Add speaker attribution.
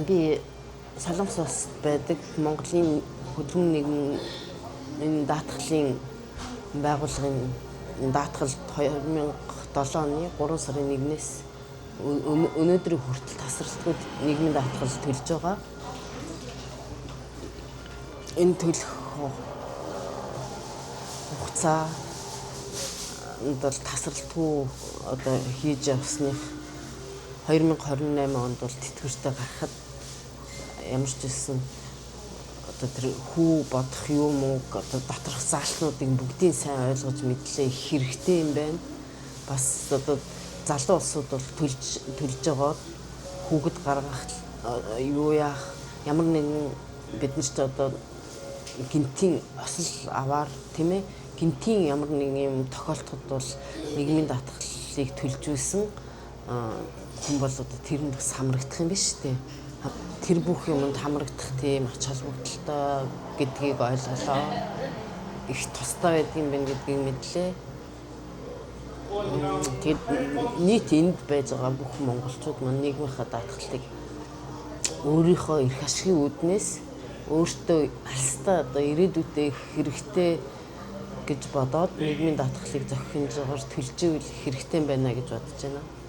Speaker 1: Би Солонгос улсад байдаг Монголын хөдөлмөрийн нийгмийн энэ даатгалын байгууллагын даатгалд 2007 оны 3 сарын 1-ээс өнөөдрийн хүртэл тасралтгүй нийгмийн даатгал төлж байгаа. Энэ төлөх хугацаа бол тасралтгүй одоо хийж явсных 2028 онд бол тэтгэвртэй гарахад ямар ч байсан одоо тэр хүү бодох юм уу, одоо доторх заалтнуудыг бүгдийг сайн ойлгож мэдлээ их хэрэгтэй юм байна. Бас одоо залуу улсууд бол төлж байгаа хүүхэд гаргах юу яах ямар нэгэн бид нар ч одоо гинтийн осол аваар, тийм ээ, гинтийн ямар нэгэн юм тохиолдоход бол нийгмийн даатгалыг төлж байсан хүн бол одоо тэр нь бас хамрагдах юм биш үү? Тэр бүх юмд хамрагдах тийм ач холбогдолтой гэдгийг ойлголоо. Их тустай байдгийн байна гэдгийг мэдлээ. Тэгээд нийт энд байж байгаа бүх монголчууд маань нийгмийнхаа даатгалыг өөрийнхөө эрх ашигын үүднээс өөртөө алстаа одоо ирээдүйдээ хэрэгтэй гэж бодоод нийгмийн даатгалыг зохих хэмжээгээр төлж ивэл хэрэгтэй байна гэж бодож байна.